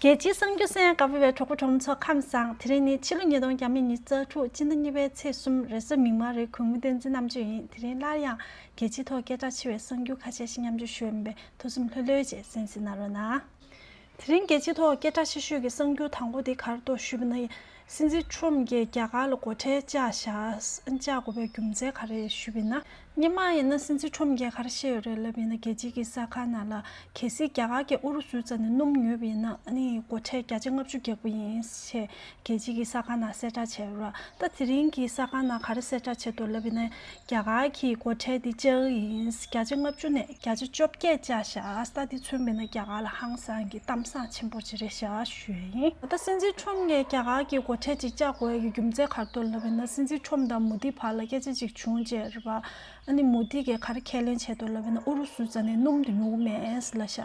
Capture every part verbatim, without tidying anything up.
རྒྱལ་སྤྱིའི་གསར་འགྱུར་གསན་གནང་བ་བའི་གྲོགས་པོ་གྲོགས་མོ་ཚོ་ཁམས་བཟང་། དེ་རིང་ནི་ཕྱི་ལོ་ཉིས་སྟོང་ཉི་ཤུ་རྩ་དྲུག་སྤྱི་ཟླ་གཉིས་པའི་ཚེས་གསུམ་རེས་གཟའ་མིག་དམར་རེད། གུས་མོ་བསྟན་འཛིན་རྣམ་དཔྱོད་ཡིན། དེ་རིང་སླར་ཡང་རྒྱལ་སྤྱིའི་ཐོག་སྐད་གྲགས་ཆེ་བའི་གསར་འགྱུར་ཁ་ཤས་ཤིག་མཉམ་སྤྱོད་ཞུ་ཡིན་པས་ཐུགས་སེམས་ལྷོད་ལྷོད་བྱས་གསན་གཟིགས་གནང་རོགས་གནང་། དེ་རིང་རྒྱལ་སྤྱིའི་ཐོག་སྐད་གྲགས་ཆེ་ཤོས་ཀྱི་གསར་འགྱུར་དང་པོ་དེ་ག་རེ་འདུག་ཞུས་པ་ན། སྲིད་འཛིན་ཁྲོམ་གྱིས་རྒྱ་གར་ལ་སྒོ་ཁྲལ་བཅག་བཞག་བཅག་དགོས་པའི་རྒྱུ་མཚན་ག་རེ་ཞུས་པ་ཡིན་ན། སྔོན་མ་ཡིན་ན་སྲིད་འཛིན་ཁྲོམ་གྱིས་ག་རེ་བཤད་ཡོད་རེད་ལབ་ཡིན་ན། རྒྱལ་སྤྱིའི་གི་གསར་ཁང་ནང་ལ་གལ་སྲིད་རྒྱ་གར་གྱིས་ཨུ་རུ་སུའི་རྩ་ནས་སྣུམ་ཉོས་པ་ཡིན་ན་ཨ་ནི་སྒོ་ཁྲལ་བརྒྱ་ཆ་ལྔ་བཅུ་རྒྱག་གི་ཡིན་ཞེས་རྒྱལ་སྤྱིའི་གི་གསར་ཁང་ནང་གསལ་བསྒྲགས་བྱས་ཡོད་རེད། ད་དེ་རིང་གི་གསར་ཁང་ནང་ག་རེ་གསལ་བསྒྲགས་བྱས་འདུག་ལབ་ཡིན་ན། རྒྱ་གར་གྱིས་སྒོ་ཁྲལ་འདི་བཅག་གི་ཡིན། བརྒྱ་ཆ་ལྔ་བཅུ་ནས་བརྒྱ་ཆ་བཅོ་བརྒྱད་བཅག་བཞག་ད་འདི་མཚོན་པ་ཡིན་ན་རྒྱ་གར་ལ་ཧང་སང་གི་གཏམ་བཟང་ཆེན་པོ་ཅིག་རེད་ཤག་ཞུ་ཡ་ཡིན། ད་སྲིད་འཛིན་ཁྲོམ་ནས་རྒྱ་གར་གྱི་སྒོ་ཁྲལ་ཅིག་བཅག་དགོས་ཡ་གི་རྒྱུ་མཚན་ག་རེ་འདུག་ལབ་ཡིན་ན། སྲིད་འཛིན་ཁྲོམ་དང་མོ་དི་བར་ལ་སྐད་ཆ་ཅིག་བྱུང་རྗེས་རེད་པ། ཨ་ནི་མོ་དི་གིས་ག་རེ་ཁས་ལེན་བྱས་འདུག་ལབ་ཡིན་ན། ཨུ་རུ་སུའི་རྩ་ནས་སྣུམ་དེ་ཉོ་གི་མེད་ལབ་ཤག་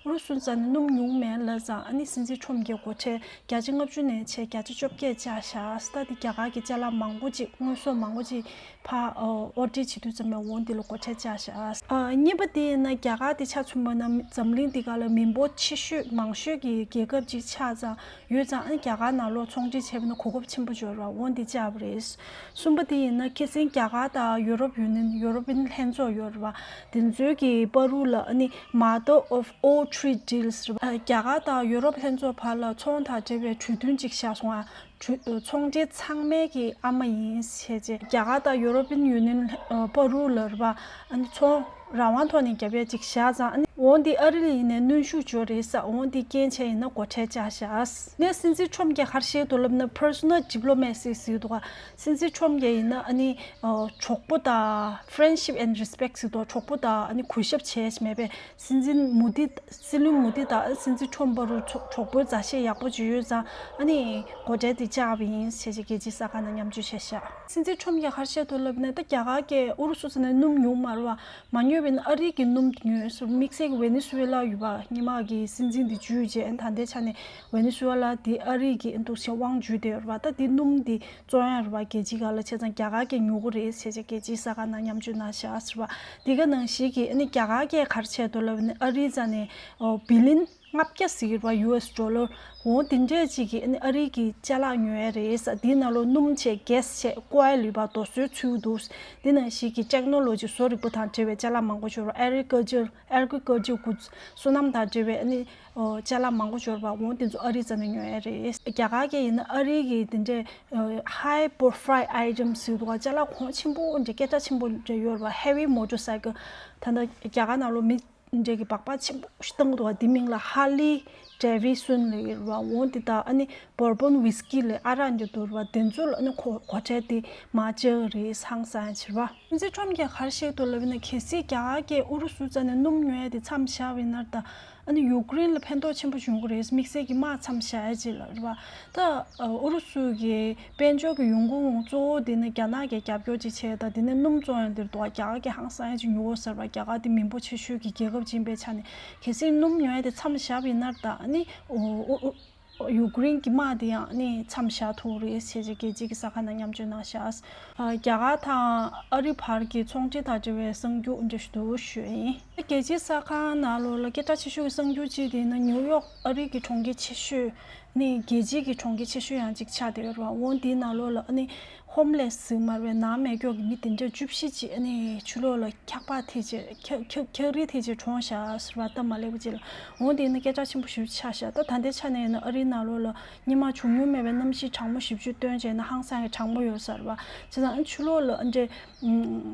ཨུ་རུ་སུའི་རྩ་ནས་སྣུམ་ཉོ་གི་མེད་ལབ་ཙང་ཨ་ནི་སྲིད་འཛིན་ཁྲོམ་གྱིས་སྒོ་ཁྲལ་བརྒྱ་ཆ་ལྔ་བཅུ་ནས་བྱས་བརྒྱ་ཆ་བཅོ་བརྒྱད་བཅག་ཤག་ད་དེ་རྒྱ་གར་གྱི་ཅ་ལག་མང་པོ་ཅིག་དངོས་ཟོག་མང་པོ་ཅིག་ཕར་ཨོ་ཌར་བྱེད་དུས་ཙམ་པ་འོ་འདི་ལ་སྒོ་ཁྲལ་བཅག་ཤག་ཨ་གཉིས་པ་དེ་ཡིན་ན། རྒྱ་གར་དེ་ཆ་མཚོན་པ་ན་འཛམ་གླིང་འདི་ག་ལ་མི་འབོར་ཆེ་ཤོས་མང་ཤོས་ཀྱི་རྒྱལ་ཁབ་ཅིག་ཆགས་ཙང་ཡོད་ཙང་། ཨ་ནི་རྒྱ་གར་ནང་ལོགས་ཚོང་འབྲེལ་བྱས་པ་ན་གོ་སྐབས་ཆེན་པོ་ཅིག་ཡོད་རེད་པ། འོ་འདི་བཅག་པ་རེད། གསུམ་པ་དེ་ཡིན་ན། ཁ་སང་རྒྱ་གར་དང་ཡུ་རོབ་ཡུ་ནི་ཡན། ཡུ་རོ་པི་ཡན་ལྷན་ཚོགས་ཡོད་རེད་པ། དེ་ཚོའི་གི་བར་དུ་ལ་ཨ་ནི་Mother of All Trade Deals རེད་པ། ཨ་རྒྱ་གར་དང་ཡུ་རོབ་ལྷན་ཚོགས་བར་ལ་ཚོང་དང་འབྲེལ་བའི་གྲོས་མཐུན་ཅིག་བཞག་སོང་ཨ། གྲོས་ཚོང་འབྲེལ་ཚང་མའི་གི་ཨ་མ་ཡིན་ཞེས་བྱས། རྒྱ་གར་དང་ཡུ་རོ་པི་ཡན་ལྷན་བར་དུ་ལ་རེད་པ། ཨ་ནི་ཚོང་རང་དབང་ཐོག་ནས་རྒྱབ་ཡ་ཅིག་བཞག་ཙང་། ཨ་ནི་འོ་འདི་ཨ་རི་ལ་ཡིན་ནའི་གནོན་ཤུགས་ཅིག་ཡོད་རེད་ས། འོ་འདི་རྐྱེན་བྱས་ཡིན་ན་སྒོ་ཁྲལ་བཅག་ཤག་ནས་སྲིད་འཛིན་ཁྲོམ་གྱིས་ག་རེ་བཤད་འདུག་ལབ་ན། Personal diplomacy ཟེར་འདུག་ག་སྲིད་འཛིན་ཁྲོམ་གྱིས་ཡིན་ན་ཨ་ནི་ཨ་གྲོགས་པོ་དང་friendship and respect ཟེར་འདུག་ག་གྲོགས་པོ་དང་ཨ་ནི་གུས་ཞབས་བྱས་མེད་པའི། སྲིད་འཛིན་མོ་དི། སྲིད་བློན་མོ་དི་དང་སྲིད་འཛིན་ཁྲོམ་བར་དུ་གྲོགས་གྲོགས་པོའི་མཛའ་བཤེས་ཡག་པོ་ཅིག་ཡོད་ཙང་། ཨ་ནི་སྒོ་ཁྲལ་དེ་བཅག་པ་ཡིན་ཞེས་བྱས་རྒྱལ་སྤྱིའི་གསར་ཁང་ནང་མཉམ་སྤྱོད་བྱས་ཤག་སྲིད་འཛིན་ཁྲོམ་གྱིས་ག་རེ་བཤད་འདུག་ལབ་ན། ད་རྒྱ་གར་གྱིས་ཨུ་རུ་སུ་ས་ནས་སྣུམ་ཉོ་མ་རེད་པ། མ་ཉོས་པ་ཡིན་ན་ཨ་རི་གི་སྣུམ་དེ་ཉོས་སོང་། དམིགས་བསལ་གྱི་ཝེ་ནེ་སུ་ཝེ་ལ་ཡོད་པ། སྔོན་མ་གི་སྲིད་འཛིན་དེ་འཇུས་རྗེས་ཨ་ནི་ད་ལྟའི་ཆ་ནས་ཝེ་ནེ་སུ་ཝེ་ལ་དེ་ཨ་རི་གིས་འདུག་སེ་དབང་འཇུས་བསྡད་ཡོད་རེད་པ། ད་དེ་སྣུམ་དེ་བཙོང་ཡ་རེད་པ། རྒྱལ་སྤྱིའི་སྒང་ལ་བྱས་ཙང་རྒྱ་གར་གྱིས་ཉོ་གི་རེད་ཟེར་བྱས་རྒྱལ་སྤྱིའི་གསར་ཁང་ནང་མཉམ་སྤྱོད་གནང་ཤག་ཟེར་བ། འདི་ག་ནང་བཞིན་གྱི་ཨ་ནི་རྒྱ་གར་གྱིས་ག་རེ་བྱས་འདུག་ལབ་ན། ཨ་རིའི་རྩ་ནས་ཨོ་བི་ལི་ཡན་ལྔ་བརྒྱ་ཟེར་གྱི་རེད་པ། ཡུ་ཨེས་ཌོ་ལར། འོ་དེ་འདྲས་ཅིག་གི་ཨ་ནི་ཨ་རི་གི་ཅ་ལག་ཉོ་ཡ་རེད་ཟེར། དེའི་ནང་ལོགས་སྣུམ་བྱས་གྷེ་སི་བྱས་ཀོ་ཡལ་ཡོད་པ། རྡོ་སོལ་ཚུད་འདུག་དེ་ནང་བཞིན་གྱི་ཊེག་ནོ་ལོ་ཇི་བཟོ་རིག་པ་དང་འབྲེལ་བའི་ཅ་ལག་མང་པོ་ཡོད་རེད་པ། ཨེ་གྷི་རི་ཀལ་ཅར། Agriculture Goods། སོ་ནམ་དང་འབྲེལ་བའི་ཨ་ནི་ཨོ་ཅ་ལག་མང་པོ་ཡོད་རེད་པ། འོ་དེ་ཚོ་ཨ་རིའི་རྩ་ནས་ཉོ་ཡ་རེད། རྒྱ་གར་གྱི་ཡིན་ན་ཨ་རི་གི་དེ་འདྲའི་ཨོ་high profile items ཟེར་འདུག་ག་ཅ་ལག་གོང་ཆེན་པོ་འདྲ། སྐད་གྲགས་ཆེན་པོ་འདྲ་ཡོད་རེད་པ། Heavy motorcycle། ད་ལྟ་རྒྱ་གར་ནང་ལོགས་མི་འདྲ་གི་སྦག་སྦག་ཆེན་པོ་ཞིག་བཏང་འདུག་ག་དེ་མིང་ལ་Harley Davidson ལབ་ཡོད་རེད་པ། འོ་དེ་དང་ཨ་ནི་Bourbon Whisky ལབ་ཨ་རག་འདྲ་འདུག་རེད་པ། དེ་ཚོ་ལ་ཨ་ནི་གོ་སྒོ་ཁྲལ་དེ་མར་བཅག་གི་རེད། ཧང་སང་ཡ་ཅིག་རེད་པ། སྲིད་འཛིན་ཁྲོམ་གྱིས་ག་རེ་བཤད་འདུག་ལབ་ན། གལ་སྲིད་རྒྱ་གར་གྱིས་ཨུ་རུ་སུའི་རྩ་ནས་སྣུམ་ཉོ་ཡ་དེ་མཚམས་བཞག་པ་ཡིན་ན་ད། ཨ་ནི་ཡུཀ་རེན་ལ་ཕན་ཐོགས་ཆེན་པོ་འབྱུང་གི་རེད། དམིགས་བསལ་གྱི་དམག་མཚམས་བཞག་ཡ་ཅིག་ལ་རེད་པ། ད་ཨུ་རུ་སུ་གི་དཔལ་འབྱོར་གྱི་ཡོང་སྒོ་གཙོ་བོ་དེ་ནི་རྒྱ་ནག་གིས་རྒྱབ་སྐྱོར་ཅིག་བྱས། ད་དེ་ནས་སྣུམ་བཙོང་ཡ་དེ་རེད་འདུག་ག་རྒྱ་གར་གྱིས་ཧང་སང་ཡ་ཅིག་ཉོ་དགོས་ཟེར་བ། རྒྱ་གར་དེ་མི་འབོར་ཆེ་ཤོས་ཀྱི་རྒྱལ་ཁབ་ཅིག་ཡིན་པའི་ཆ་ནས། གལ་སྲིད་སྣུམ་ཉོ་ཡ་དེ་མཚམས་བཞག་པ་ཡིན་ན་ད། ཨ་ནི་ཨུ་ཨུ་ཡུཀ་རེན་གྱི་དམག་དེ་ཡང་ནི་མཚམས་བཞག་ཐུབ་རེད་ཟེར་བྱས་རྒྱལ་སྤྱིའི་གསར་ཁང་ནང་མཉམ་སྤྱོད་གནང་ཤག་ཨ་རྒྱ་གར་དང་ཨ་རི་བར་གྱི་ཚོང་འབྲེལ་དང་འབྲེལ་བའི་གསར་འགྱུར་འདི་འདྲ་ཞིག་འདུག་ཞུ་ཡ་ཡིན། རྒྱལ་སྤྱིའི་གསར་ཁང་ནང་ལོགས་ལ་སྐད་གྲགས་ཆེ་ཤོས་ཀྱི་གསར་འགྱུར་གཅིག་དེ་ནི་ནིའུ་ཡོག་ཨ་རི་གི་གྲོང་ཁྱེར་ཆེ་ཤོས། ནི་རྒྱལ་སྤྱིའི་གི་གྲོང་ཁྱེར་ཆེ་ཤོས་ཡང་གཅིག་ཆགས་བསྡད་ཡོད་རེད་པ། འོ་འདིའི་ནང་ལོགས་ལ་ཨ་ནི་ཧོམ་ལེ་སི་ཟེར་མ་རེད་པས། ནང་མེ་སྒྱོགས་ཀྱི་མི་དེ་འདྲ་བཅུ་བཞི་ཅིག་ཨ་ནི་ཕྱི་ལོགས་ལ་འཁྱག་པ་ཐེབས་བྱས། འཁྱག་འཁྱག་འཁྱག་རིལ་ཐེབས་བྱས་གྲོངས་བཞག་ཟེར་བ་སྟབས་མ་ལེགས་པ་ཅིག་ལ། འོ་དེ་ནི་སྐད་གྲགས་ཆེན་པོ་ཞེ་པོ་ཆགས་བཞག་ད་ད་ལྟའི་ཆ་ནས་ཡིན་ན་ཨ་རིའི་ནང་ལོགས་ལ་སྔོན་མ་བྱུང་མྱོང་མེད་པའི་གནམ་གཤིས་གྲང་མོ་ཞེ་པོ་ཅིག་བཏོན་བྱས་ན་ཧང་སང་གི་གྲང་མོ་ཡོད་ས་རེད་པ། བྱས་ཙང་ཨ་ནི་ཕྱི་ལོགས་ལ་ཨ་འདྲས་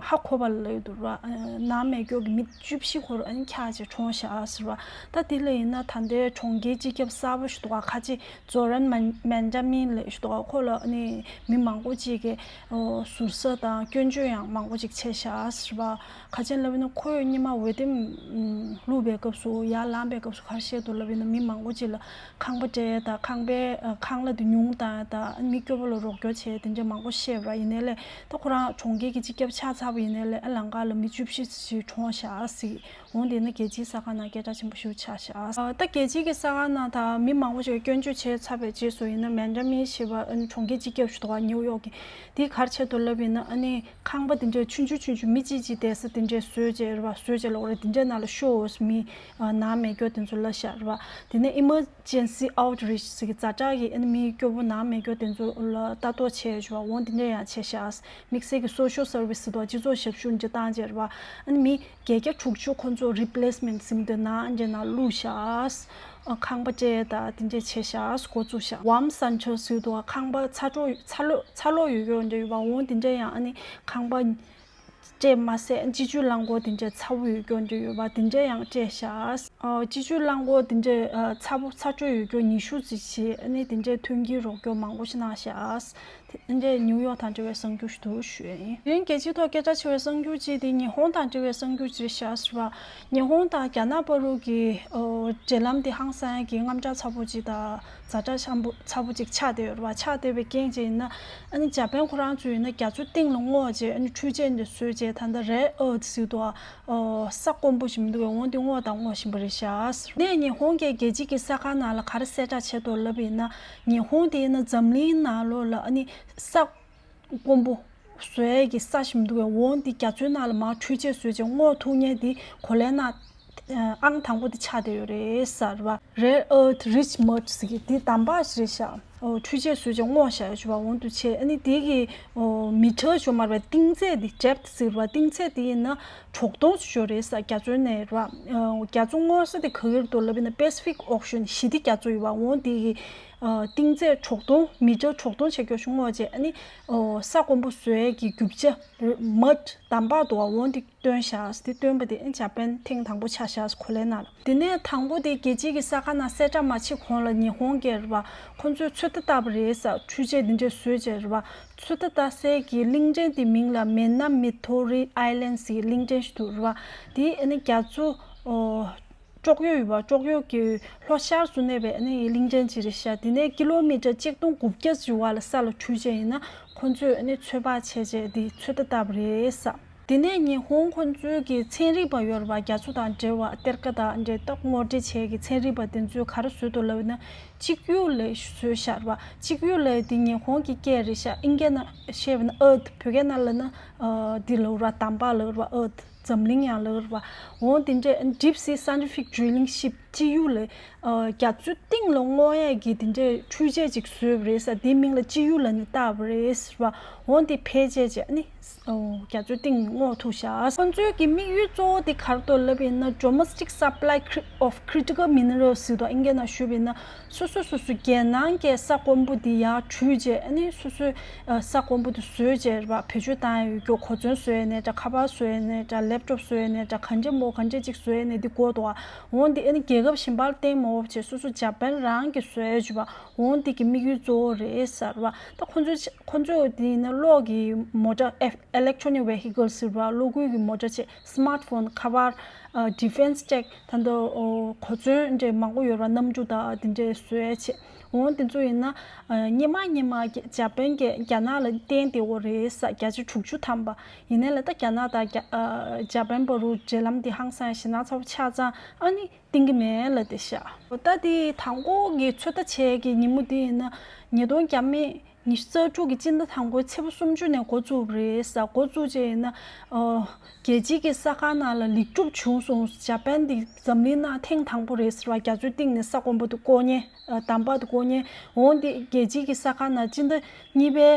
ཧ་གོ་བ་ལ་ཡོད་འདུག་ར། ནང་མེ་སྒྱོགས་ཀྱི་མི་བཅུ་བཞི་སྐོར་ཨ་ནི་འཁྱག་བྱས་གྲོངས་བཞག་ཟེར་བ། ད་དེ་ལ་ཡིན་ན་ད་ལྟའི་གྲོང་ཁྱེར་སྤྱི་ཁྱབ་གསར་པ་ཞིག་འདུག་ག་ཁ་ཆེ་ཛོ་རན་མན་མན་ཇ་མིན་ལབ་ཞིག་འདུག་ག་ཁོ་ལ་ཨ་ནི་མི་མང་པོ་ཅིག་གིས་ཨོ་ཟུར་ཟ་དང་སྐྱོན་བརྗོད་ཡང་མང་པོ་ཅིག་བྱས་བཞག་ཟེར་བ། ག་ཅི་ལབ་ན་ཁོས་སྔོན་མ་འོས་འདེམས་ཨམ་བླུགས་པའི་སྐབས་སུ་ཡར་ལངས་པའི་སྐབས་སུ་ག་རེ་བཤད་འདུག་ལབ་ཡིན་ན། མི་མང་པོ་ཅིག་ལ་ཁང་པ་སྤྲད་དང་ཁང་པའི་ཨ་ཁང་གླ་དེ་ཉུང་བཏང་དང་མི་སྐྱོ་པོ་ལ་རོགས་སྐྱོར་བྱས་དེ་འདྲ་མང་པོ་བཤད་པ་ཡིན་ནའི་ལས། ད་ཁོ་རང་གྲོང་ཁྱེར་གྱི་སྤྱི་ཁྱབ་ཆགས་ཚར་བ་ཡིན་ནའི་ལས་ཨ་ལམ་ཁ་ལ་མི་བཅུ་བཞི་ཞིག་གྲོངས་བཞག་ཟེར། འོ་དེ་ནི་རྒྱལ་སྤྱིའི་གསར་ཁང་ནང་སྐད་གྲགས་ཆེན་པོ་ཞིག་ཆགས་བཞག་ད་རྒྱལ་སྤྱིའི་གི་གསར་ཁང་ནང་ད་མི་མང་པོ་ཞིག་སྐྱོན་བརྗོད་ བྱས་ཚར་བའི་རྗེས་སུ་ཡིན་ན་མེན་ཇ་མིན་ཞེས་པ་ཨ་ནི་གྲོང་ཁྱེར་སྤྱི་ཁྱབ་ཞིག་འདུག་ག་ནིའུ་ཡོག་གི། དེ་ག་རེ་བྱས་འདུག་ལབ་ཡིན་ན་ཨ་ནི་ཁང་པ་དེ་འདྲས་ཆུང་ཆུང་ཆུང་ཆུང་མི་གཅིག་གཅིག་བསྡད་ས་དེ་འདྲས་བཟོས་བྱས་རེད་པ། བཟོས་བྱས་ལོག་རེད། དེ་འདྲས་ནང་ལ་ཤོག་ཟེར་མི་ནང་མེད་རྒྱུ་དེ་ཚོ་ལབ་ཤག་རེད་པ། དེ་ནས་Emergency Outreach ཟེར་གི་ཛ་དྲག་གི་ཨ་ནི་མི་སྐྱོ་པོ་ནང་མེད་རྒྱུ་དེ་ཚོ་ལ་ལྟ་རྟོག་བྱས་བྱས་པ་འོ་དེ་འདྲས་ཡང་བྱས་ཤག་དམིགས་བསལ་གྱི་social service ཟེར་དུས་སྤྱི་ཚོགས་ཞབས་ཞུ་འདྲ་བཏང་བྱས་རེད་པ། ཨ་ནི་མི་བརྒྱད་བརྒྱ་དྲུག་ཅུ་ཁོ་ཚོ་replacement ཟེར་དུས་ནང་འདྲ་ནང་བླུགས་ཤག་ཨ་ཁང་པ་སྤྲད་ད་དེ་འདྲས་བྱས་ཤག་འགོ་བཙུགས་ཤག Warm Centre ཟེར་དུས་ཁང་པ་ཚ་དྲོད་ཚ་ལོ་ཚ་ལོ་ཡོད་རྒྱུ་འདྲ་ཡོད་པ་འོ་དེ་འདྲས་ཡང་ཨ་ནི་ཁང་པ་སྤྲད་མ་ཟད་སྤྱི་སྤྱོད་རླངས་འཁོར་དེ་འདྲས་ཚ་པོ་ཡོད་རྒྱུ་འདྲ་ཡོད་པ་དེ་འདྲས་ཡང་སྤྲད་ཤག་ཨ་སྤྱི་སྤྱོད་རླངས་འཁོར་དེ་འདྲས་ཨ་ཚ་པོ་ཚ་དྲོད་ཡོད་རྒྱུ་ཉི་ཤུ་ཙམ་ཞིག་ཨ་ནི་དེ་འདྲས་ཐོན་སྐྱེད་རོགས་སྐྱོར་མང་པོ་ཞིག་གནང་ཤག་དེ་འདྲས་ནིའུ་ཡོག་དང་འབྲེལ་བའི་གསར་འགྱུར་ཞིག་འདུག་ཞུ་ཡ་ཡིན། དེ་རིང་རྒྱལ་སྤྱིའི་ཐོག་སྐད་གྲགས་ཆེ་བའི་གསར་འགྱུར་གཅིག་དེ་ཉི་ཧོང་དང་འབྲེལ་བའི་གསར་འགྱུར་ཅིག་རེད་ཤག་ཟེར་བ། ཉི་ཧོང་དང་རྒྱ་ནག་བར་དུ་གི་ཨོ་འབྲེལ་ལམ་དེ་ཧང་སང་གི་དངངས་སྐྲག་ཚ་པོ་ཅིག་དང་ཛ་དྲག་ཆེན་པོ་ཚ་པོ་ཅིག་ཆགས་བསྡད་ཡོད་རེད་བ། ཆགས་བསྡད་པའི་རྐྱེན་ཅིག་ཡིན་ན་ཨ་ནི་འཇར་པན་ཁོ་རང་ཚོ་ཡིན་ན་རྒྱ་མཚོ་གཏིང་ལ་སྔོག་བྱས་ཨ་ནི་འཕྲུལ་ཆས་འདི་བཟོས་བྱས་ད་ལྟ་rare earth ཟེར་དུས་ཨོ་ས་དཀོན་པོ་ཞིག་མི་འདུག་གས། འོང་དེ་སྔོག་དང་སྔོག་བཞིན་པ་རེད་ཤག་དེ་ནས་ཉི་ཧོང་གི་རྒྱལ་སྤྱི་གི་གསར་ཁང་ནང་ལ་ག་རེ་གསལ་བསྒྲགས་བྱས་འདུག་ལབ་ཡིན་ན་ཉི་ཧོང་དེ་ཡིན་ན་འཛམ་གླིང་ནང་ལོགས་ལ་ཨ་ནི་ས་དཀོན་པོ་བཟོ་ཡས་ཀྱི་ས་ཞིག་མི་འདུག་གས། འོང་དེ་རྒྱ་མཚོའི་ནང་ལ་མར་འཕྲུལ་ཆས་བཟོས་བྱས་སྔོག་ཐུབ་མཁན་དེ་གོ་ལའི་ནང་ཨང་དང་པོ་དེ་ཆགས་བསྡད་ཡོད་རེད་ཟེར་བ། Rare earth rich mud ཟེར་གི་དེ་འདམ་བག་ཞིག་རེད་ཤག་ཨོ་འཕྲུལ་ཆས་བཟོས་བྱས་སྔོག་བཞག་ཡོད་ཅེས་པ་འོང་དུ་ཆེ། ཨ་ནི་དེ་གི་ཨོ་མི་ཊར་ཞོ་མར་བའི་གཏིང་ཚད་དེ་depth ཟེར་བ་གཏིང་ཚད་དེ་ཡིན་ན་དྲུག་སྟོང་ཞོ་རེད་ས་རྒྱ་མཚོའི་ནས་རེད་བ། ཨོ་རྒྱ་མཚོ་སྔོག་ས་དེ་ག་གིར་འདུག་ལབ་ཡིན་ན་Pacific Ocean ཞི་བདེ་རྒྱ་མཚོ་ཡོད་བ། འོང་དེ་གི་ཨོ་གཏིང་ཚད་དྲུག་སྟོང་མི་ཊར་དྲུག་སྟོང་ཆེ་སྐྱོ་ཞིག་སྔོག་བྱས་ཨ་ནི་ཨོ་ས་དཀོན་པོ་བཟོ་ཡས་ཀྱི་རྒྱུ་ཆ་mud འདམ་བག་འདུག་བ། འོང་དེ་བཏོན་བཞག་དེ་བཏོན་པ་དེ་ཨ་འཇར་པན་ཐེངས་དང་པོ་ཆགས་བཞག་གོ་ལའི་ནང་ལ། དེ་ནས་དང་པོ་དེ་རྒྱལ་སྤྱིའི་གི་གསར་ཁང་ནང་གསལ་བསྒྲགས་མ་བྱེད་གོང་ལ་ཉི་ཧོང་གི་རེད་བ། ཁོ་ཚོས་ཚོད་ལྟ་བཏང་བ་རེད་ས་འཕྲུལ་ཆས་འདི་འདྲས་བཟོས་བྱས་རེད་བ། ཚོད་ལྟ་བཏང་སའི་གི་གླིང་ཕྲན་དེ་མིང་ལ་མེ་ན་མི་ཐོ་རི་ཨའི་ལན་ཟེར་གླིང་ཕྲན་ཞིག་འདུག་རེད་བ། དེ་ཨ་ནི་རྒྱ་མཚོ་ཨོ་ཀྱོག་ཡོ་ཡོད་བ། ཀྱོག་ཡོ་གི་ལྷོ་ཤར་སུ་གནས་པའི་ཨ་ནི་གླིང་ཕྲན་ཅིག་རེད་ཤག་དེ་ནས་ཀི་ལོ་མི་ཊར་གཅིག་སྟོང་དགུ་བརྒྱ་ཙམ་བར་ལ་ས་ལ་འཕྲུལ་ཆས་ཡིན་ན་ཁོ་ཚོས་ཨ་ནི་ཚོད་དཔག་བྱས་བྱས་དེ་ཚོད་ལྟ་བཏང་བ་རེད་ས། དེ་ནས་ཉི་ཧོང་ཁོ་ཚོའི་གི་ཚན་རིག་པ་ཡོད་རེད་བ། རྒྱ་མཚོ་དང་འབྲེལ་བ་གཏེར་ཁ་དང་འབྲེལ་ཐོག་ངོ་སྤྲོད་བྱས་གི་ཚན་རིག་པ་དེ་ཚོས་ག་རེ་བཟོས་འདུག་ལབ་ན་གཅིག་གཡུ་ལེ་བཟོས་ཤག་རེད་བ། གཅིག་གཡུ་ལེ་དེ་ཉི་ཧོང་གི་སྐད་རེད་ཤག་ཨིན་སྐད་ནང་བཤད་པ་ན་earth བོད་སྐད་ནང་ལབ་ན་ཨ་འདི་ལབ་ར་འདམ་བག་ལབ་ར་earth འཛམ་གླིང་ཡང་ལབ་ར་བ། འོང་དེ་འདྲས་Deep Sea Scientific Drilling Ship སྤྱི་གཡུ་ལ་ཨ་རྒྱ་མཚོའི་གཏིང་ལ་སྔོག་ཡས་ཀྱི་དེ་འདྲས་འཕྲུལ་ཆས་ཅིག་བཟོས་པ་རེད་ས། དེའི་མིང་ལ་སྤྱི་གཡུ་ལབ་ནས་བཏགས་པ་རེད་ཟེར་བ། འོང་དེ་ཕལ་ཆེར་བྱས་ནི་ཨོ་རྒྱ་མཚོའི་གཏིང་སྔོག་ཐུབ་ཤག་ཁོང་ཚོའི་གི་དམིགས་ཡུལ་གཙོ་བོ་དེ་ག་རེ་འདུག་ལབ་ཡིན་ན་Domestic Supply Cri- of Critical Minerals ཟེར་དང་ཨིན་སྐད་ནང་ཞུས་པ་ཡིན་ན། སོ་སོ་སོ་སོ་རྒྱལ་ནང་གི་ས་དཀོན་པོ་འདི་ཡར་བྲུས་རྗེས་ཨ་ནི་སོ་སོའི་ཨ་ས་དཀོན་པོ་འདི་བཟོས་རྗེས་རེད་པ། བེད་སྤྱོད་བཏང་ཡ་ཡོད་རྒྱུ་གོ་མཚོན་བཟོས་ཡ་ནས་འདྲ། ཁ་པར་བཟོས་ཡ་ནས་འདྲ། ཁ་འཇམ་པོ་བཟོས་ཡ་ནས་འདྲ། གང་འཇམ་པོ་གང་འཇམ་ཅིག་བཟོས་ཡ་ནས་འདི་དགོས་འདུག་ཨ། འོང་འདི་ཨ་ནི་རྒྱལ་ཁབ་གཞན་པར་བརྟེན་མ་འོབ་བྱས་སོ་སོ་འཇར་པན་རང་གི་བཟོས་ཡ་བྱུས་པ། འོང་འདི་གི་དམིགས་ཡུལ་གཙོ་བོ་རེད་ཟེར་བ། ད་ཁོ་ཚོ་ཁོ་ཚོ་འདི་ཡིན་ན་གློག་གི་མོ་ཊ་ཨེ་electronic vehicles ཟེར་བ། གློག་སྒུལ་གྱི་མོ་ཊ་བྱས། Smartphone ཁ་པར། ཨ་defence tech ད་ལྟ་ཨོ་གོ་མཚོན་འདྲ་མང་པོ་ཡོད་ར། གནམ་གྲུ་དང་དེ་འདྲའི་བཟོས་བྱས། འོང་དེ་ཚོ་ཡིན་ན་ཨ་སྔོན་མ་སྔོན་མ་རྒྱ་འཇར་པན་གྱིས་རྒྱ་ནག་ལ་བརྟེན་བསྡད་ཡོད་རེད་ས། བརྒྱ་ཆ་དྲུག་ཅུ་ཐམ་པ་ཡིན་ནའི་ལ་ད་རྒྱ་ནག་དང་རྒྱ་ཨ་འཇར་པན་བར་དུ་འབྲེལ་ལམ་དེ་ཧང་སང་ཞེ་ན་ཚ་པོ་ཆགས་ཙང་ཨ་ནི་བརྟེན་གི་མེད་ལབ་བསྡད་ཤག་ད་དེ་དང་པོ་གི་ཚོད་ལྟ་བྱས་ཀྱི་ཉིན་མོ་དེ་ཡིན་ན་ཉིས་སྟོང་བརྒྱ་མེད་ཉི་ཤུ་རྩ་དྲུག་གི་སྤྱི་ཟླ་དང་པོའི་ཚེས་པ་སུམ་ཅུ་ནས་འགོ་བཙུགས་པ་རེད་ས། འགོ་བཙུགས་རྗེས་ཡིན་ན་ཨོ་རྒྱལ་སྤྱིའི་གི་གསར་ཁང་ནང་ལ་ལེགས་གྲུབ་བྱུང་སོང་། འཇར་པན་འདི་འཛམ་གླིང་ནང་ཐེངས་དང་པོ་རེད་ཟེར་བ། རྒྱ་མཚོའི་གཏིང་ནས་ས་དཀོན་པོ་དེ་བརྐོ་མཁན་ཨ་འདམ་བག་དེ་བརྐོ་མཁན། འོང་དེ་རྒྱལ་སྤྱིའི་གི་གསར་ཁང་ནང་སྤྱི་ཟླ་གཉིས་པའི་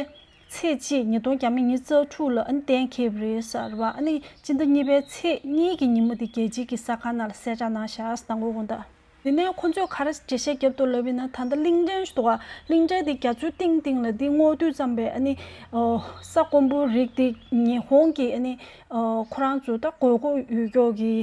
ཚེས་གཅིག་ཉིས་སྟོང་བརྒྱ་མེད་ཉི་ཤུ་རྩ་དྲུག་ལ་ཨ་ནི་གཏན་འཁེལ་བ་རེད་ཟེར་བ། ཨ་ནི་སྤྱི་ཟླ་གཉིས་པའི་ཚེས་གཉིས་ཀྱི་ཉིན་མོ་དེ་རྒྱལ་སྤྱིའི་གི་གསར་ཁང་ནང་ལ་གསལ་བསྒྲགས་གནང་བཞག་དང་པོ་དགོང་དག་དེ་ནས་ཁོ་ཚོས་ག་རེ་འགྲེལ་བཤད་བརྒྱབ་འདུག་ལབ་ཡིན་ན། ད་ལྟ་གླིང་ཕྲན་ཞིག་འདུག་ག་གླིང་ཕྲན་དེ་རྒྱ་མཚོའི་གཏིང་གཏིང་ལ་འདི་སྔོག་དུས་ཙམ་པས་ཨ་ནི་ཨོ་ས་དཀོན་པོ་རིགས་དེ་ཉི་ཧོང་གི་ཨ་ནི་ཨོ་ཁོ་རང་ཚོ་ད་དགོས་མཁོ་ཡོད་རྒྱུ་གི་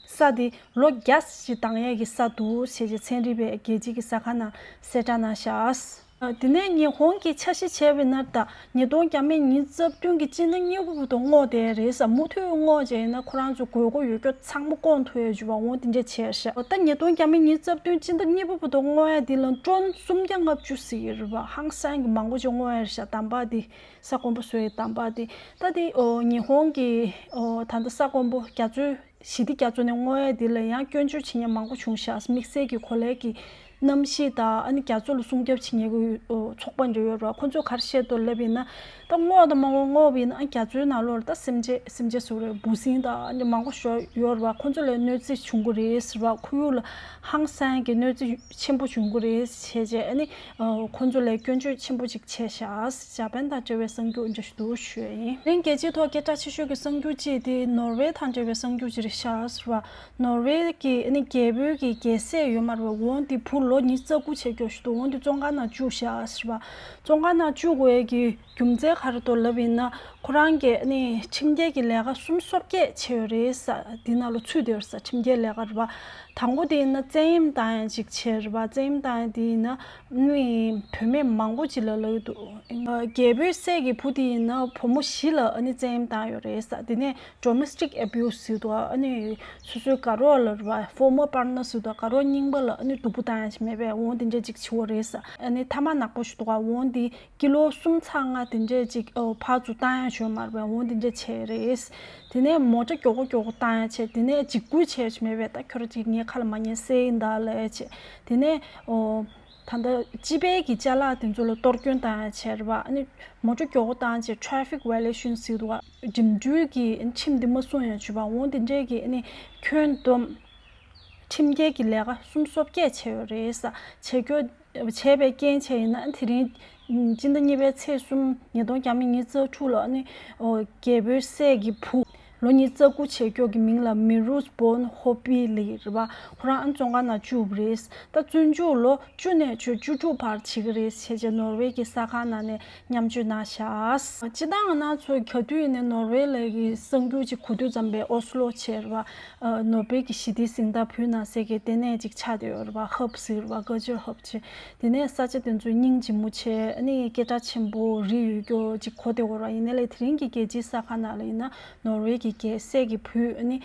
ས་དེ་ལོ་བརྒྱ་ཞིག་འདང་ཡས་ཀྱི་ས་འདུག་ཞེས་བྱས་ཚན་རིག་པས་རྒྱལ་སྤྱིའི་གི་གསར་ཁང་ནང་གསལ་བསྒྲགས་གནང་བཞག་དེ་ནས་ཉི་ཧོང་གིས་འཆར་གཞི་བྱས་པ་ཡིན་ན་ད་ཉིས་སྟོང་བརྒྱ་མེད་ཉི་ཤུ་རྩ་བདུན་གྱི་སྤྱི་ཟླ་གཉིས་པ་བར་དུ་སྔོག་བསྡད་རེད་ས། མུ་མཐུད་སྔོག་བྱས་ཡིན་ན་ཁོ་རང་ཚོ་དགོས་མཁོ་ཡོད་རྒྱུ་ཚང་མ་སྐོང་ཐུབ་ཡ་བྱུས་པ་འོང་དེ་འདྲས་བྱས་ཤག་ད་ཉིས་སྟོང་བརྒྱ་མེད་ཉི་ཤུ་རྩ་བདུན་སྤྱི་ཟླ་གཉིས་པ་བར་དུ་སྔོག་ཡ་འདི་ལ་ཊོན་སུམ་བརྒྱ་ལྔ་བཅུ་ཟེར་གྱི་རེད་པ། ཧང་སང་གི་མང་པོ་ཅིག་སྔོག་ཡ་རེད་ཤག་འདམ་བག་འདི་ས་དཀོན་པོ་བཟོ་ཡི་འདམ་བག་འདི་ད་འདི་ཨོ་ཉི་ཧོང་གི་ཨོ་ད་ལྟ་ས་དཀོན་པོ་རྒྱ་མཚོའི་ཞི་བདེ་རྒྱ་མཚོ་ནས་སྔོག་ཡ་འདི་ལ་ཡང་སྐྱོན་བརྗོད་བྱེད་མཁན་མང་པོ་བྱུང་ཤག་དམིགས་བསལ་གྱི་གོ་ལའི་གི་ གནམ་གཤིས་དང་ཨ་ནི་རྒྱ་མཚོ་ལ་སྲུང་སྐྱོབ་བྱེད་མཁན་གྱི་ཚོགས་པ་འདྲ་ཡོད་རེད་བ། ཁོ་ཚོས་ག་རེ་བཤད་འདུག་ལབ་ཡིན་ན། ད་སྔོག་དང་མ་སྔོག་སྔོག་པ་ཡིན་ན་ཨ་རྒྱ་མཚོའི་ནང་ལོགས་ལ་ད་སེམས་ཅན་སེམས་ཅན་ཟེར་རེད། འབུ་སྲིན་དང་ཨ་ནི་མང་པོ་ཞིག་ཡོད་རེད་བ། ཁོ་ཚོ་ལ་གནོད་འཚེ་བྱུང་གི་རེད་ཟེར་བ། ཁོར་ཡུག་ལ་ཧང་སང་གི་གནོད་འཚེ་ཆེན་པོ་བྱུང་གི་རེད་བྱས་རྗེས་ཨ་ནི་ཁོ་ཚོ་ལ་སྐྱོན་བརྗོད་ཆེན་པོ་ཅིག་བྱས་ཤག་ཇ་པན་དང་འབྲེལ་བའི་གསར་འགྱུར་འདྲ་ཞིག་འདུག་ཞུ་ཡ་ཡིན། དེ་རིང་རྒྱལ་སྤྱིའི་ཐོག་སྐད་གྲགས་ཆེ་ཤོས་ཀྱི་གསར་འགྱུར་གཅིག་དེ་ནོར་ཝེ་དང་འབྲེལ་བའི་གསར་འགྱུར་ཅིག་རེད་ཤག་ཟེར་བ། ནོར་ཝེ་གི་ཨ་ནི་རྒྱལ་པོའི་གི་རྒྱལ་སྲས་ཡོད་མ་རེད་བ། འོ་དེ་བུ་ལོ་ཉི་ཤུ་རྩ་དགུ་བྱས་སྐྱོ་ཞིག་འདུག་འོ་དེ་བཙོན་ཁང་ནང་བཅུག་ཤག་ཟེར་བ། བཙོན་ཁང་ནང་བཅུག་དགོས་ཡས་ཀྱི་རྒྱུ་མཚན་ག་རེ་འདུག་ལབ་ཡིན་ན། ཁོ་རང་གིས་ཨ་ནི་ཁྲིམས་འགལ་གྱི་ལས་ཀ་སུམ་ཅུ་སོ་བརྒྱད་བྱས་ཡོད་རེད་ས། དེ་ནང་ལ་ཚུད་བསྡད་ཡོད་རེད་ས། ཁྲིམས་འགལ་ལས་ཀ་རེད་བ། དང་པོ་དེ་ཡིན་ན་བཙན་གཡེམ་བཏང་ཡ་ཅིག་བྱས་རེད་བ། བཙན་གཡེམ་བཏང་ཡ་དེ་ཡིན་ན་ཨ་ནི་བུད་མེད་མང་པོ་ཅིག་ལ་ལབ་ཀྱི་འདུག་རྒྱལ་པོའི་སྲས་ཀྱི་བུ་དེ་ཡིན་ན་བུ་མོ་བཞི་ལ་ཨ་ནི་བཙན་གཡེམ་བཏང་ཡོད་རེད་ས། དེ་ནས་domestic abuse ཟེར་འདུག་ཨ་ནི་སོ་སོའི་དགའ་རོགས་ལ་རེད་བ། former partner ཟེར་འདུག་དགའ་རོགས་རྙིང་པ་ལ་ཨ་ནི་སྡུག་པོ་བཏང་ཡ་ཞིག་མེད་པས། འོ་དེ་འདྲ་ཅིག་བྱེད་ཀྱི་ཡོད་རེད་ས། ཨ་ནི་ཐ་མག་ནག་པོ་ཞིག་འདུག་འོ་དེ་ཀི་ལོ་གསུམ་ཚེག་ལྔ་དེ་འདྲས་ཅིག་ཨོ་ཕར་ཚུར་བཏང་ཡ་ཞོན་མར་བས། འོ་དེ་འདྲས་བྱས་རེད། དེ་ནས་མོ་ཊ་མགྱོགས་པོ་མགྱོགས་པོ་བཏང་ཡ་བྱས། དེ་ནས་འཇིགས་སྐུལ་བྱས་ཡ་མེད་པས། ད་ཁྱོད་རང་ཅིག་ངའི་ཁ་ལ་མ་ཉན་ཟེར་ཡིན་ད་ལབ་ཡ་བྱས། དེ་ནས་ཨོ་ད་ལྟ་སྤྱི་པའི་གི་ཅ་ལག་དེ་ཚོ་ལ་གཏོར་སྐྱོན་བཏང་ཡ་བྱས་རེད་བ། ཨ་ནི་མོ་ཊ་མགྱོགས་པོ་བཏང་བྱས་traffic violation ཟེར་འདུག་བ། འགྲིམ་འགྲུལ་གྱི་ཁྲིམས་དེ་མ་སྲུང་ཡ་བྱས་པ། འོ་དེ་འདྲས་ཀྱི་ཨ་ནི་ཁྱོན་བསྡོམས། ཁྲིམས་འགལ་གྱི་ལས་ཀ་སུམ་ཅུ་སོ་བརྒྱད་བྱས་ཡོད་རེད་ས། བྱས་སྐྱོ་བྱས་པའི་རྐྱེན་བྱས་ཡིན་ན་དེ་རིང་སྤྱི་ཟླ་གཉིས་པའི་ཚེས་གསུམ་ཉིས་སྟོང་ཉི་ཤུ་རྩ་དྲུག་ལ་ཨ་ནི་ཨོ་རྒྱལ་པོའི་སྲས་ཀྱི་བུ་ལོ་ཉི་ཤུ་རྩ་དགུ་བྱས་སྐྱོ་གི་མིང་ལ་མི་རུས་བོན་ཧོ་པི་ལི་རེད་བ། ཁོ་རང་ཨ་ནི་བཙོན་ཁང་ནང་བཅུག་པ་རེད། ད་བཙོན་འཇུག་ལོ་བཅུ་ནས་བཅུ་བཅུ་དྲུག་བར་བྱེད་ཀྱི་རེད་བྱས་རྗེས་ནོར་ཝེ་གི་གསར་ཁང་ནང་ནས་མཉམ་སྤྱོད་གནང་ཤག་སྤྱིར་བཏང་ང་རང་ཚོ་ག་དུས་ཡིན་ནའི་ནོར་ཝེ་ལ་གི་གསར་འགྱུར་ཅིག་གོ་དུས་ཙམ་པའི་ཨོ་སི་ལོ་བྱས་རེད་བ། ནོ་བེལ་གྱི་ཞི་བདེའི་གཟེངས་རྟགས་ཕུལ་གནང་སའི་གི་ལྟེ་གནས་ཅིག་ཆགས་བསྡད་ཡོད་རེད་བ། ཧབ་ཟེར་བ། ཀལ་ཅར་ཧབ་བྱས། དེ་ནས་ས་ཆ་དེ་ཚོ་སྙིང་རྗེ་མོ་བྱས། ཨ་ནི་སྐད་གྲགས་ཆེན་པོ་རིགས་ཡོད་རྒྱུ་ཅིག་གོ་བསྡད་ཡོད་རེད་བ། ཡིན་ནའི་ལས་དེ་རིང་གི་རྒྱལ་སྤྱིའི་གསར་ཁང་ནང་ལ་ཡིན་ན་ནོར་ཝེ་གི་རྒྱལ་སྲས་ཀྱི་བུས་ཨ་ནི་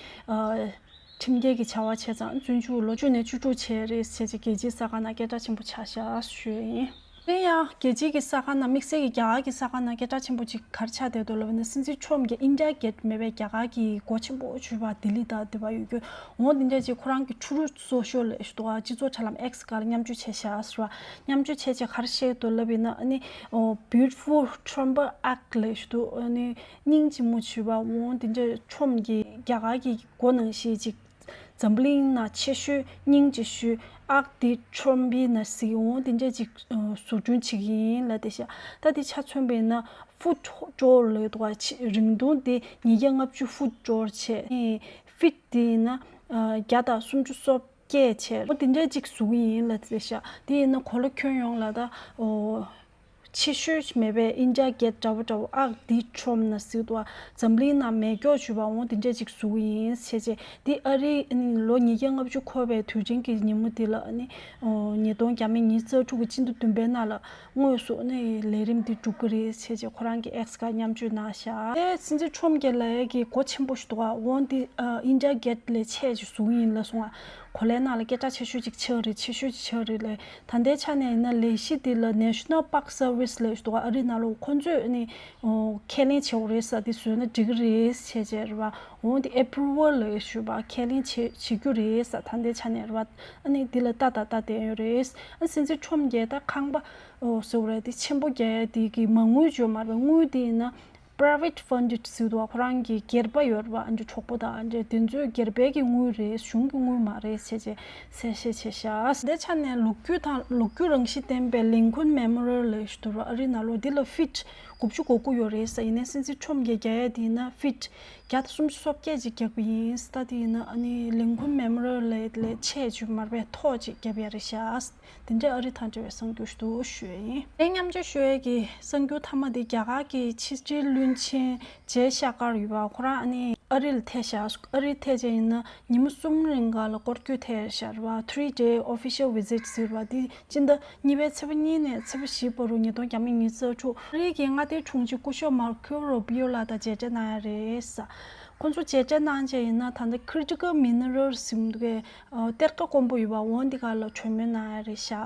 ཁྲིམས་འགལ་གྱི་བྱ་བ་བྱས་ཙང་བཙོན་འཇུག་ལོ་བཅུ་ནས་བཅུ་དྲུག་བྱས་རེད་ཟེར་བྱས་རྒྱལ་སྤྱིའི་གསར་ཁང་ནང་སྐད་གྲགས་ཆེན་པོ་ཆགས་ཤག་ཞུ་ཡ་ཡིན། དེ་ཡང་རྒྱལ་སྤྱིའི་གི་གསར་ཁང་ནང་དམིགས་བསལ་གྱི་རྒྱ་གར་གྱི་གསར་ཁང་ནང་སྐད་གྲགས་ཆེན་པོ་ཅིག་ག་རེ་ཆགས་བསྡད་འདུག་ལབ་ན། སྲིད་འཛིན་ཁྲོམ་གྱི་ཨིན་ཌི་ཡ་གེ་ཊི་མེད་པའི་རྒྱ་གར་གྱི་སྒོ་ཆེན་པོ་ཞེ་པོ་ལྡི་ལི་དང་དེ་པར་ཡོད་རྒྱུ། འོ་དེ་འདྲ་ཅིག་ཁོ་རང་གི་ཕྲུ་གུ་སོ་ཤོ་ལབ་ཞུ་འདུག་སྤྱི་ཚོགས་དྲ་ལམ་ཨེག་སི་སྒང་ལ་མཉམ་སྤྱོད་བྱས་ཤག་ཟེར་བ། མཉམ་སྤྱོད་བྱས་བྱས་ག་རེ་བཤད་འདུག་ལབ་ཡིན་ན། ཨ་ནི་ཨོ་beautiful Trump ཨེག་ལབ་ཞུ་འདུག་ཨ་ནི་སྙིང་རྗེ་མོ་ཞེ་པོ། འོ་དེ་འདྲ་ཁྲོམ་གྱི་རྒྱ་གར་གྱི་སྒོ་ནང་བཞིན་ཅིག་འཛམ་བུ་གླིང་ན་ཆེ་ཤོས་སྙིང་རྗེ་ཤོས་ཨེག་འདི་ཁྲོམ་པའི་ནང་གཟིགས། འོ་དེ་འདྲ་ཅིག་ཨ་བཟོ་སྐྲུན་བྱེད་ཀྱི་ཡིན་ལབ་བསྡད་ཤག་ད་དེ་ཆ་མཚོན་པ་ཡིན་ན་ཕུཊ་ཀྲོལ་ལབ་འདུག་ག་རིང་ཐུང་དེ་ཉིས་བརྒྱ་ལྔ་བཅུ་ཕུཊ་ཀྲོལ་བྱས། ཨེ་ཕིཊ་དེ་ཡིན་ན་ཨ་བརྒྱ་དང་སུམ་ཅུ་སོ་བརྒྱད་བྱས། འོ་དེ་འདྲ་ཅིག་བཟོ་གི་ཡིན་ལབ་བསྡད་ཤག་དེ་ཡིན་ན་གོ་ལ་ཁྱོན་ཡོངས་ལ་ད་ཨོ་ཆེ་ཤོས་མེད་པའི་ཨིན་ཌི་ཡ་གེ་ཊི་འདྲ་པོ་འདྲ་པོ་ཨེག་འདི་ཁྲོམ་ནང་གཟིགས་འདུག་ག་འཛམ་གླིང་ནང་མེད་མཁན་ཞེ་པོ། འོ་དེ་འདྲ་ཅིག་བཟོ་གི་ཡིན་ཟེར་བྱས། འདི་ཨ་རིའི་ལོ་ཉིས་བརྒྱ་ལྔ་བཅུ་འཁོར་བའི་དུས་ཆེན་གྱི་ཉིན་མོ་འདི་ལ་ཨ་ནི་ཨོ་ཉིས་སྟོང་ཉི་ཤུ་རྩ་དྲུག་གི་སྤྱི་ཟླ་བདུན་པའི་ནང་ལ་དངོས་སུ་ཨ་ནི་ལས་རིམ་འདི་འགྲུབ་ཀྱི་རེད་ཟེར་བྱས་ཁོ་རང་གི་ཨེག་སི་སྒང་མཉམ་སྤྱོད་གནང་ཤག་དེ་སྲིད་འཛིན་ཁྲོམ་གྱི་ལས་ཀྱི་སྒོ་ཆེན་པོ་ཞིག་འདུག་ག་འོ་འདི་ཨ་ཨིན་ཌི་ཡ་གེ་ཊི་ལས་ཆེ་ཞིག་བཟོ་གི་ཡིན་ལབ་སོང་བ། གོ་ལའི་ནང་ལ་སྐད་གྲགས་ཆེ་ཤོས་ཅིག་ཆགས་རེད། ཆེ་ཤོས་ཅིག་ཆགས་རེད་ལས། ད་ལྟའི་ཆ་ནས་ཡིན་ན་ལས་གཞི་འདི་ལ་National Park Service ལབ་ཞིག་འདུག་ག་ཨ་རིའི་ནང་ལོགས་ཁོ་ཚོས་ནི་ཨོ་ཁས་ལེན་བྱེད་དགོས་རེད་ས། འདི་བཟོས་ན་འགྲིག་གི་རེད་བྱས་བྱས་རེད་བ། འོ་འདི་ཨེ་པུ་རུ་ཝལ་ལབ་ཞུ་བ་ཁས་ལེན་བྱེད་བྱེད་རྒྱུ་རེད་ས། ད་ལྟའི་ཆ་ནས་རེད་བ། ཨ་ནི་འདི་ལ་ལྟ་ད་ལྟ་བསྡད་ཡོད་རེད། ཨ་སྲིད་འཛིན་ཁྲོམ་གྱིས་ད་ཁང་པ་ཨོ་བཟོ་རེད། འདི་ཆེན་པོ་རྒྱག་ཡ་འདི་གི་མ་དངུལ་བརྗོད་མ་རེད། དངུལ་འདི་ཡིན་ན་private funded ཟེར་འདུག་ག་ཁོ་རང་གི་སྒེར་པ་ཡོད་རེད་བ། ཨ་འདྲ་གྲོགས་པོ་དང་ཨ་འདྲ་དེ་ཚོའི་སྒེར་པའི་གི་དངུལ་རེད། གཞུང་གི་དངུལ་མ་རེད་ཟེར་བྱས་གསལ་བཤད་བྱས་ཤག་དེ་ཆ་ནས་ལོ་རྒྱུས་དང་ལོ་རྒྱུས་རང་བཞིན་ལྡན་པའི་ལིན་ཁོན་མེ་མོ་རི་ཡལ་ལབ་ཞིག་འདུག་ར། ཨ་རིའི་ནང་ལོགས་འདི་ལ་ཕིཊ་དགུ་བཅུ་གོ་དགུ་ཡོད་རེད་ཟེར། ཡིན་ནའི་སྲིད་འཛིན་ཁྲོམ་གྱིས་རྒྱག་ཡ་དེ་ཡིན་ན་ཕིཊ་བརྒྱ་དང་སུམ་ཅུ་སོ་བརྒྱད་ཅིག་རྒྱག་གི་ཡིན། ད་དེ་ཡིན་ན་ཨ་ནི་ལིན་ཁོན་མེ་མོ་རི་ཡལ་ལས་ཆེ་ཆུང་མར་པའི་ཐོག་ཅིག་རྒྱབ་ཡ་རེད་ཤག་དེ་འདྲའི་ཨ་རི་དང་འབྲེལ་བའི་གསར་འགྱུར་ཞིག་འདུག་ཞུ་ཡ་ཡིན། ངས་མཉམ་སྤྱོད་ཞུ་ཡ་གི་གསར་འགྱུར་མཐའ་མ་དེ་རྒྱ་གར་གྱི་ཕྱི་དྲིལ་བློན་ཆེན་ཇེ་ཤ་ཀར་ཡོད་པ། ཁོ་རང་ཨ་ནི་ཨ་རི་ལ་ཐད་ཤག་ཨ་རི་ཐད་བྱས་ཡིན་ན་ཉིན་མོ་གསུམ་རིང་ག་ལ་སྐོར་སྐྱོད་ཐད་ཤག་རེད་བ། Three day official visit ཟེར་བ་དེ་སྤྱི་ཟླ་གཉིས་པའི་ཚེས་པ་གཉིས་ནས་ཚེས་པ་བཞི་བར་དུ་ཉིས་སྟོང་ཉི་ཤུ་རྩ་དྲུག་ཨ་རི་གི་མངའ་སྡེའི་དྲུང་ཆེ་སྐུ་ཞབས་མར་ཁོ་རུ་བྷི་ཡོ་ལགས་དང་མཇལ་འཕྲད་གནང་ཡ་རེད་ས། ཁོང་ཚོ་མཇལ་འཕྲད་གནང་བྱས་ཡིན་ན་ད་ལྟ་critical mineral ཟེར་གྱི་འདུག་གས། ཨ་གཏེར་ཁ་དཀོན་པོ་ཡོད་པ་འོ་འདི་ག་ལ་གྲོས་མོལ་གནང་ཡ་རེད་ཤག་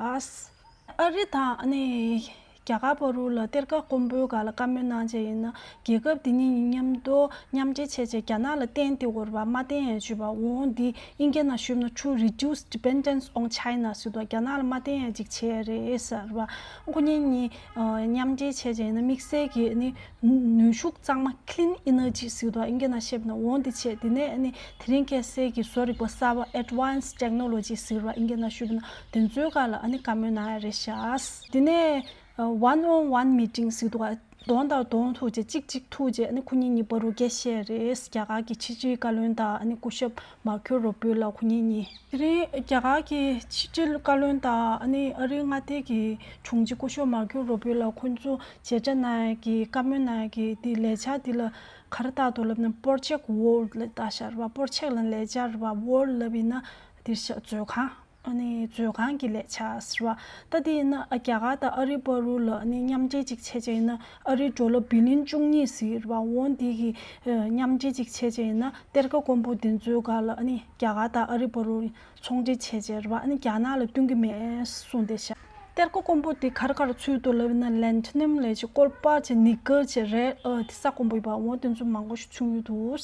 ཨ་རི་དང་ཨ་ནི་ རྒྱ་གར་བར་དུ་ལ་གཏེར་ཁ་དཀོན་པོའི་སྒང་ལ་བཀའ་མོལ་གནང་བྱས་ཡིན་ན། རྒྱལ་ཁབ་དེ་གཉིས་མཉམ་དུ་མཉམ་འབྲེལ་བྱས་བྱས་རྒྱ་ནག་ལ་བརྟེན་ཏེ་ཡོད་རེད་པ། མ་བརྟེན་ཡང་བྱེད་པ། འོ་འདི་ཨིན་སྐད་ནང་ཞུས་ན་to reduce dependence on China ཟེར་དུས། རྒྱ་ནག་ལ་མ་བརྟེན་ཡང་ཅིག་བྱས་རེད་ཟེར་བ། ཁོ་གཉིས་གཉིས་མཉམ་འབྲེལ་བྱས་བྱས་ཡིན་ན་དམིགས་བསལ་གྱི་ནི་ནུས་ཤུགས་གཙང་མ་clean energy ཟེར་དུས་ཨིན་སྐད་ནང་བཤད་ན་འོ་འདི་བྱས། དེ་ནས་ནི་དེ་རིང་ཁ་སང་གི་བཟོ་རིག་པ་གསར་པ་advanced technology ཟེར་བ་ཨིན་སྐད་ནང་ཞུས་པ་ན་དེ་ཚོའི་སྒང་ལ་ཨ་ནི་བཀའ་མོལ་གནང་ཡ་རེད་ཤག་དེ་ནས་one on one meeting ཟེར་དུས་གདོང་དང་གདོང་ཐུག་བྱས་གཅིག་གཅིག་ཐུག་བྱས་ཨ་ནི་ཁོ་གཉིས་གཉིས་བར་དུ་སྐད་བཤད་རེད། རྒྱ་གར་གྱི་ཕྱི་སྲིད་བཀའ་བློན་དང་ཨ་ནི་སྐུ་ཞབས་མར་ཁོ་རུ་བྷི་ལ་ཁོ་གཉིས་གཉིས། དེ་རིང་རྒྱ་གར་གྱི་ཕྱི་སྲིད་བཀའ་བློན་དང་ཨ་ནི་ཨ་རིའི་མངའ་སྡེ་གི་དྲུང་ཆེ་སྐུ་ཞབས་མར་ཁོ་རུ་བྷི་ལ་ཁོ་ཚོ་མཇལ་འཕྲད་གནང་ཡ་གི་བཀའ་མོལ་གནང་ཡ་གི་དེ་ལས་འཆར་དེ་ལ་ག་རེ་བཏགས་འདུག་ལབ་ན་Project World ལབ་བཏགས་ཤག་རེད་པ། Project ལབ་ན་ལས་འཆར་རེད་པ། World ལབ་ཡིན་ན་དེ་ཤ་མཛོད་ཁང་། ཨ་ནི་མཛོད་ཁང་གི་ལས་འཆར་ཟེར་བ། ད་དེ་ཡིན་ན་ཨ་རྒྱ་གར་དང་ཨ་རི་བར་དུ་ལ་ཨ་ནི་མཉམ་འབྲེལ་ཅིག་བྱས་བྱས་ཡིན་ན་ཨ་རིའི་ཌོ་ལར་བི་ལི་ཡོན་བཅུ་གཉིས་ཟེར་བ། འོ་འདི་གི་ཨ་མཉམ་འབྲེལ་ཅིག་བྱས་བྱས་ཡིན་ན་གཏེར་ཁ་དཀོན་པོ་འདི་ཚོའི་སྒང་ལ་ཨ་ནི་རྒྱ་གར་དང་ཨ་རི་བར་དུ་ཚོང་འབྲེལ་བྱས་བྱས་རེད་པ། ཨ་ནི་རྒྱ་ནག་ལ་སྟོན་གྱི་མེད་གསུངས་བསྡད་ཤག་གཏེར་ཁ་དཀོན་པོ་དེ་ག་རེ་ག་རེ་ཚུད་འདུག་ལབ་ན་ལན་ཐི་ནམ་ལས་ཅིག་ཀོལ་པར་བྱས་ནི་ཀལ་བྱས་རེད་ཨ་དེ་ས་དཀོན་པོ་ཡིན་པ། འོ་དེ་ཚོ་མང་པོ་ཞིག་ཚུད་ཡོད་འདུག་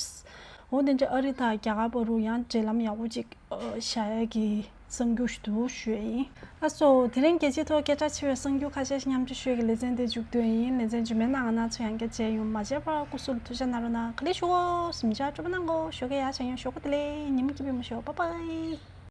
འོ་དེ་འདྲ་ཨ་རི་དང་རྒྱ་གར་བར་དུ་ཡང་འབྲེལ་ལམ་ཡག་པོ་ཅིག་བཞག་ཡ་གི་གསར་འགྱུར་ཞིག་འདུག་ཞུ་ཡ་ཡིན། ཨ་སོ། དེ་རིང་རྒྱལ་སྤྱིའི་ཐོག་སྐད་གྲགས་ཆེ་བའི་གསར་འགྱུར་ཁ་ཤས་ཤིག་མཉམ་སྤྱོད་ཞུ་ཡ་གི་ལེ་ཚན་དེ་མཇུག་བསྡུ་ཡ་ཡིན། ལེ་ཚན་རྗེས་མའི་ནང་ང་རང་ཚོ་ཡང་བསྐྱར་མཇལ་ཡོང་། མ་མཇལ་བར་སྐུ་གཟུགས་ལ་ཐུགས་ཅག་གནང་རོགས་གནང་། ག་ལེ་ཞུ་གོ་སུམ་ཅག་སྤྲོ་པོ་གནང་གོ་ཞོགས་ཀས་ཡར་བྱས་ཡོང་། ཞོགས་པ་བདེ་ལེགས། ཉི་མ་སྐྱིད་པོ་ཡོང་། ཞོགས། Bye bye།